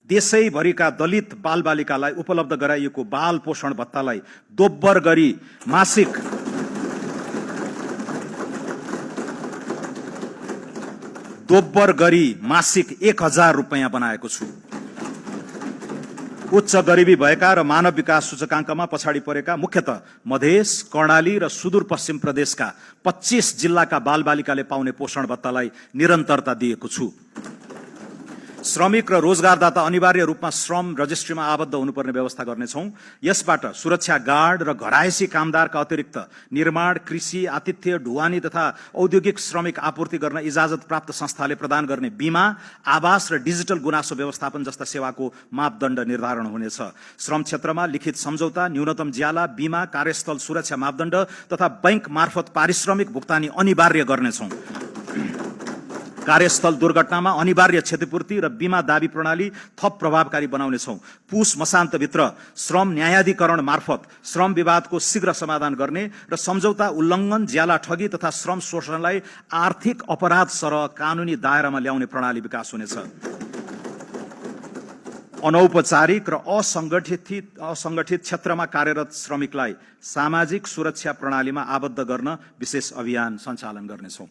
देशैभरिका दलित बालबालिकालाई उपलब्ध गराइएको बाल पोषण भत्तालाई दोब्बर गरी मासिक 1000 रुपैयाँ बनाएको छु। उच्च गरिबी भएका र मानव विकास सूचकाङ्कमा पछाडि परेका मुख्यतः मधेस, कर्णाली र सुदूरपश्चिम प्रदेशका 25 जिल्लाका बालबालिकाले पाउने पोषण भत्तालाई निरन्तरता दिएको छु। श्रमिक र रोजगारदाता अनिवार्य रूपमा श्रम रजिस्ट्रीमा आबद्ध हुनुपर्ने व्यवस्था गर्नेछौं। यसबाट सुरक्षा गार्ड र घरायसी कामदारका अतिरिक्त निर्माण, कृषि, आतिथ्य, ढुवानी तथा औद्योगिक श्रमिक आपूर्ति गर्न इजाजत प्राप्त संस्थाले प्रदान गर्ने बीमा, आवास र डिजिटल गुनासो व्यवस्थापन जस्ता सेवाको मापदण्ड निर्धारण हुनेछ। श्रम क्षेत्रमा लिखित सम्झौता, न्यूनतम ज्याला, बीमा, कार्यस्थल सुरक्षा मापदण्ड तथा बैंक मार्फत पारिश्रमिक भुक्तानी अनिवार्य गर्नेछौं। कार्यस्थल दुर्घटनामा अनिवार्य क्षतिपूर्ति र बीमा दावी प्रणाली थप प्रभावकारी बनाउनेछौं। पुस मसान्तभित्र श्रम न्यायाधिकरण मार्फत श्रम विवादको शीघ्र समाधान गर्ने र सम्झौता उल्लङ्घन, ज्याला ठगी तथा श्रम शोषणलाई आर्थिक अपराध सरह कानूनी दायरामा ल्याउने प्रणाली विकास हुनेछ। अनौपचारिक र असंगठित क्षेत्रमा कार्यरत श्रमिकलाई सामाजिक सुरक्षा प्रणालीमा आबद्ध गर्न विशेष अभियान सञ्चालन गर्नेछौं।